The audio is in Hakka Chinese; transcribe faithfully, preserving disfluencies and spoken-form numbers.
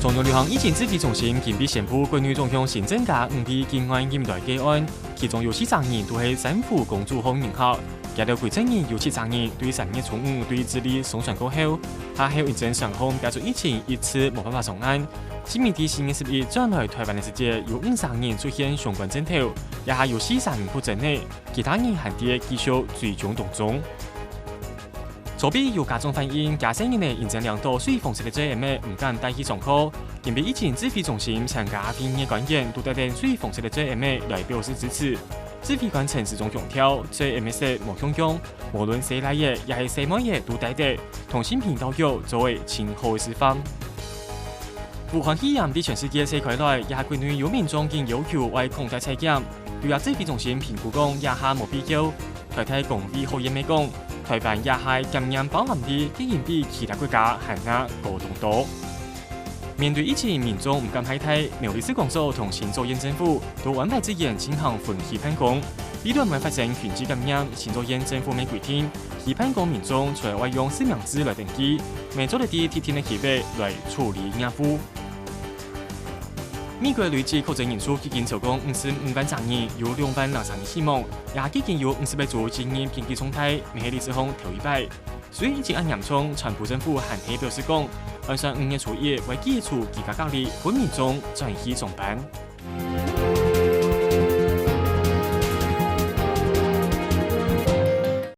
中央流行疫情指揮中心今晡宣布，國內總共新增加五例境外染疫个案，其中有四十人都係三湖公主號人客。佢兜歸陣人有七十人對三月初五對智利上船過後，下後一陣上空解除疫情一直無辦法上岸。新聞在四月十一轉來臺灣个時節，有五十人出現相關症頭，這下有四十人確診了，其他人還在繼續追蹤當中。 昨晡有家長反映，厥細人仔因為領著水紅色个嘴罨仔，毋敢帶去上課。今晡疫情指揮中心請假會議官員都帶等水紅色个嘴罨仔來表示支持。指揮官陳時中強調，嘴罨仔色無共樣，無論細倈仔也係細妹仔都帶得，同性平教育做得盡好个示範。武漢肺炎在全世界傳開來，這下國內有民眾緊要求愛擴大採檢。對這指揮中心評估講，這下無必要。 臺大公衛學院乜講，臺灣這下檢驗包含率已經比其他國家還較高當多。面對疫情，民眾毋敢害大，苗栗市公所同新竹縣政府都安排職員進行分區辦公。避免會發生群聚感染，新竹縣政府乜規定，區辦公民眾除了愛用實名制來登記，乜做得在特定个區域來處理業務。 美國累計確診人數已經超過五十五萬隻人，有兩萬零三人死亡，也已經有五十个州進入緊急狀態，乜係歷史上頭一擺。雖然疫情恁嚴重，川普政府還係表示講，打算五月初一會解除居家隔離，分民眾轉去上班。